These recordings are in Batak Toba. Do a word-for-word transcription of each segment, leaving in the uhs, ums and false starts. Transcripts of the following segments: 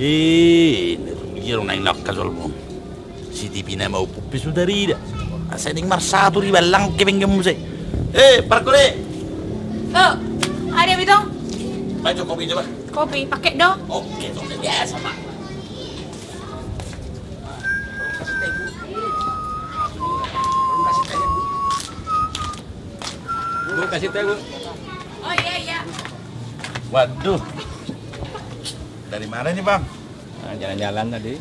Eh, na dia do naeng nangka jolma on. C C T V na maumpung pe suda rida. Asa naeng marsatur i ballang ke penggan muse. Eh, parkole. Oh, ada bitong. Baca kopi coba. Kopi paket do. Oke, kopi biasa, Pak. Bu, kasih teh, Bu. Oh iya, iya. Waduh. Dari mana ini, Bang? Ah, jalan-jalan tadi.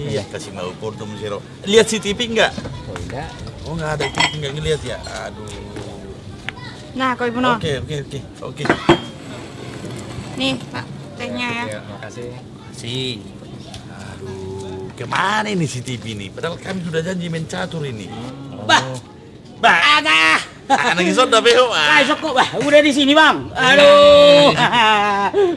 Iya, kasih mau kondom siro. Lihat C C T V enggak? Oh, enggak. Oh, enggak ada C C T V, enggak ngeliat ya? Aduh. Nah, kau ibu no. Oke, oke, oke, oke. Nih, Pak, tehnya ya. Iya, makasih. Sih. Aduh, kemana ini C C T V ini? Padahal kami sudah janji main catur ini. Hmm. Bah, Bah, ada. Anak ison da beho, ah. Kai sokko, bah, udah di sini, Bang. Aduh.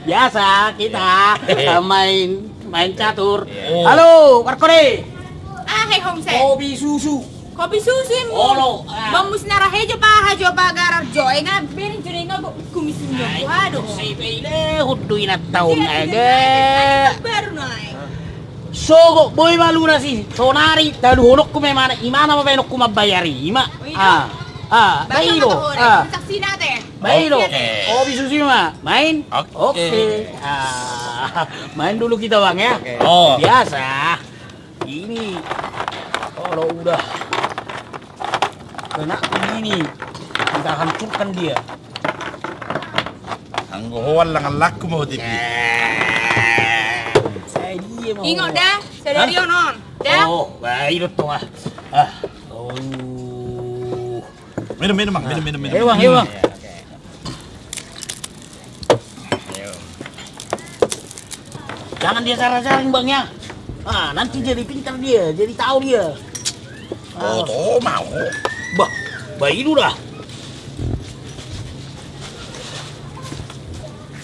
Biasa kita, eh, main, main catur. Iya. Oh. Halo, parkole. Ah, hei, Homse. Kopi susu. Kopi susu mu. Olo, ah. Bang Musnara, hei, coba, ha, coba garar jo, enggak, beri jo, enggak, kumis, enggak, waduh. Sai pe ile, hudu ina taon, iya, ege. Baru naik. Sogot boi ma lunas i, sonari taluhononku ma imana, imana ma baenonku mambayar i, ima. Oh, iya. Ah, ah, baik, baik, Bang, lo. Ah. Saksi nate. Baik, lo. Oke. Kopi susu ma, main? Oke. Oke. Ah, main dulu kita, Bang, ya. Oke. Oh. Biasa. Ini kalau udah kena begini, kita hancurkan dia. Anggo ho allang-allangku ma ho tipi. Ingot da, sadari on on. Da. Oh, baik do tong ah. Ah, oh. Minum, minum, Bang. Minum, minum, minum. Ayo, Bang, ayo, Bang. Jangan dia cara-carain, Bang, ya. Ah, nanti jadi pintar dia, jadi tahu dia. Oh, ah. Tuh, mau. Bah, bah, itu dah.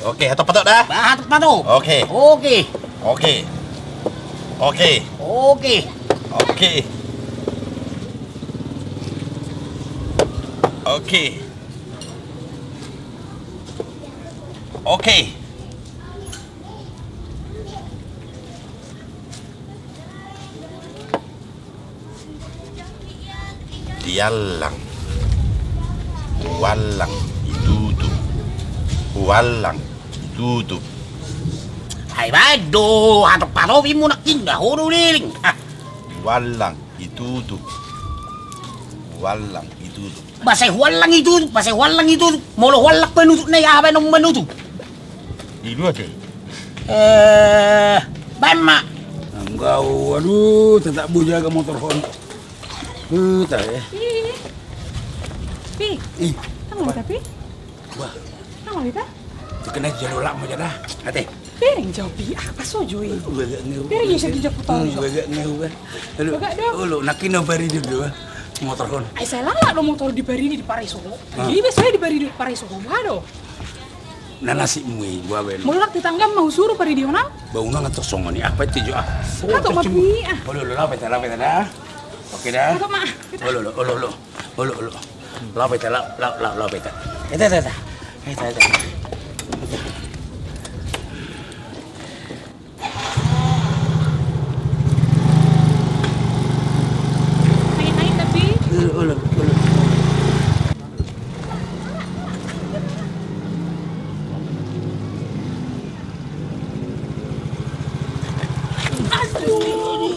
Oke, hatop patok dah. Bah, hatop patok. Oke. Oke. Oke. Oke. Oke. Oke. Oke. Oke. Diallang, huallang, ditutup, huallang, ditutup. Ai baen do, hatop-hatop i mu nangkin, da ho do leleng. Ah. Huallang, ditutup, huallang, ditutup. Bah sai huallang i tutup, bah sai huallang i tutup. Molo huallang pe nutup na i, aha baen on manutup? Di dua te. Eh, baen ma. Enggak, aduh, tetap bu jaga motor hon. Puta ya. Pi. Ih. Tanggung tapi. Wah. Tanggung kita. Kena jalo lak mo jada. Ate. Piring jauh pi, apa so joi? Piring yang sedih jauh putar. Bagak ngehu kan. Lalu, bagak dong. Olo, nangkin na baridi do, motor hon. Ai sai lala do motor di baridi di pareso. Ah. Jadi biasanya di baridi di pareso, waduh. Na nasib mu i, gua ben. Mulak tetangga mau suruh baridi onang. Bau nang atau songon i, apa itu jo ah. Atau mapi ah. Olo, olo, lape ta, lape ta dah. Oke dah. Atau ma. Olo, olo, olo, olo. Olo, olo. Lape ta, la, la, la, lape ta. Eta, eta, eta. Eta, eta. Main-main tapi. Olo, olo, olo. Aduh.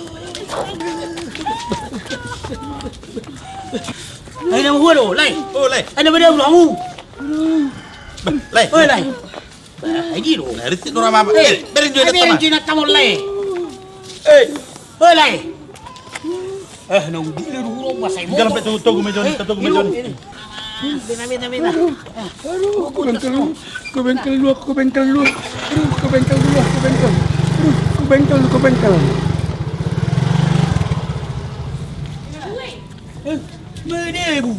Ai na mahua do, Lai. Oh, Lai. Ai na beda ulo hamu. Lai. Oi, Lai. Ai di do. Nah, risi do rama. Eh, berin jo, berin jo na tamon, Lai. Eh. Oi, Lai. Eh, na udi le do huro masa imo. Jalan pe tu togu mejon, tu togu mejon. Bena, bena, bena. Aduh, aku bengkel lu, aku bengkel lu, aku bengkel lu. Aduh, aku bengkel lu, aku bengkel. Aduh, aku bengkel, aku bengkel. Eh, beda, Bu.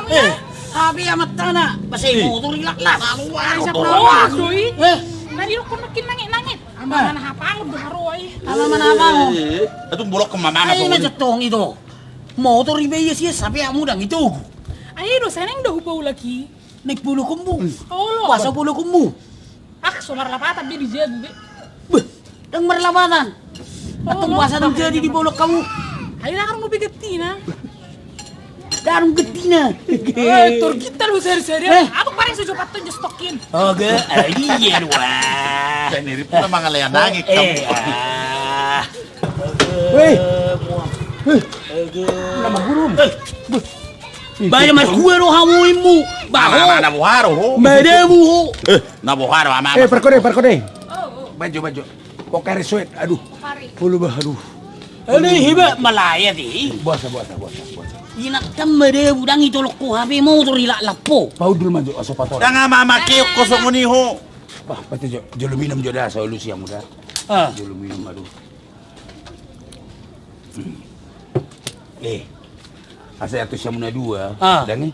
Eh, hape amat tana, basa i motor i laklas. Ai sap na horas do i. Eh. Na didokkon nangkin nangit-nangit. Ama mana hapangon do haro i. Ama mana hapangon. Eh, atu bolok ke mama. Ai na jotong i do. Motor i be ia sia sape amu dang i togu. Ai do seneng do hupaulak i. Naik bulu kumbu. Olo. Basa bulu kumbu. Ah, so marlapatan dia di jabu be. Beh. Dang marlapatan. Antong boasa dang jadi dibolok hamu? Ai dang adong dope gantina. Dang adong gantina. Eh, tor kita lu sehari-sehari. Eh. Apa paling sujo paton just tokin. Oke, eh, iya dua. Saya nirip sama ngalean lagi. Eh, ah. Weh. Weh. Nama guru. Baya markue do hamu immu. Baho. Mana boha do ho? Madabu ho. Eh, na boha do ama. Eh, parkode, parkode. Bajo, bajo. Kok kare suet, aduh. Ulu bah, aduh. Ini hiba malaya ti. Boasa, boasa, boasa, boasa. Inantam madabu dang itolok ho hape motor i laklap ho. Paudul majo aso pator. Dang ama ama keok kosong ni ho. Bah, pati jo, jolo minum jo da, solusi yang muda. Ah. Jolo minum, aduh. Hmm. Eh. Asa iatu siamun na dua, ah, dang i.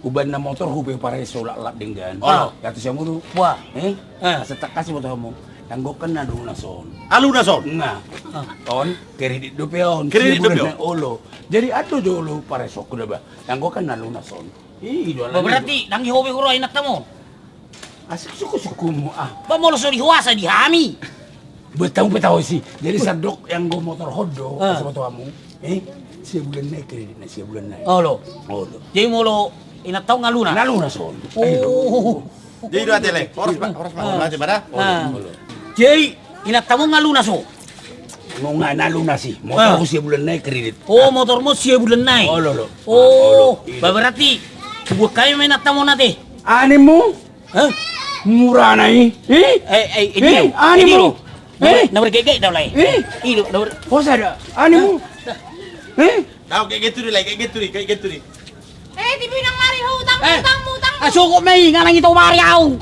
Uban na motor hupe pareso laklap denggan. Ah. Iatu siamun na dua. Wah. Eh? Ah. Asa takkas i boto hamu. Anggo kan na lunas on. Ah, lunas on. Nah. Ah. On kredit dope on. Kredit dope on. Olo. Jadi adong jolo pareso ku da bah. Anggo kan na lunas on. Ih, berarti dang i ho be hura inantam on. Asik suku-sukumu ah. Ba molo so di ho asa di hami. Buat tahu pe tahu sih. Jadi sandok yang go motor hondo, ah, sama tuamu. Eh, sia bulan nai kreditna, sia bulan nai. Olo. Olo. Jadi molo inantam on nga lunas. Nga lunas on. Oh. Jadi dua tele. Horas pak, horas pak. Horas pak. Jadi inantam on nga lunas ho. Nga na lunas i. Motor sia bulan nai kredit. Oh, motormu sia bulan nai. Olo, olo. Oh, berarti buat kami main inantam on ate. Animu? Hah? Murana i. Eh? Eh, eh, ini. Eh, animu. Eh? Na bergege da lai. Eh? Ido, na ber- Hosa da. Animu. Eh? Tahu kayak gitu deh, kayak gitu deh, kayak gitu deh. Eh, di binang lari ho utang, utang, utang. Ah, cukup mai, nga nang ito mari au.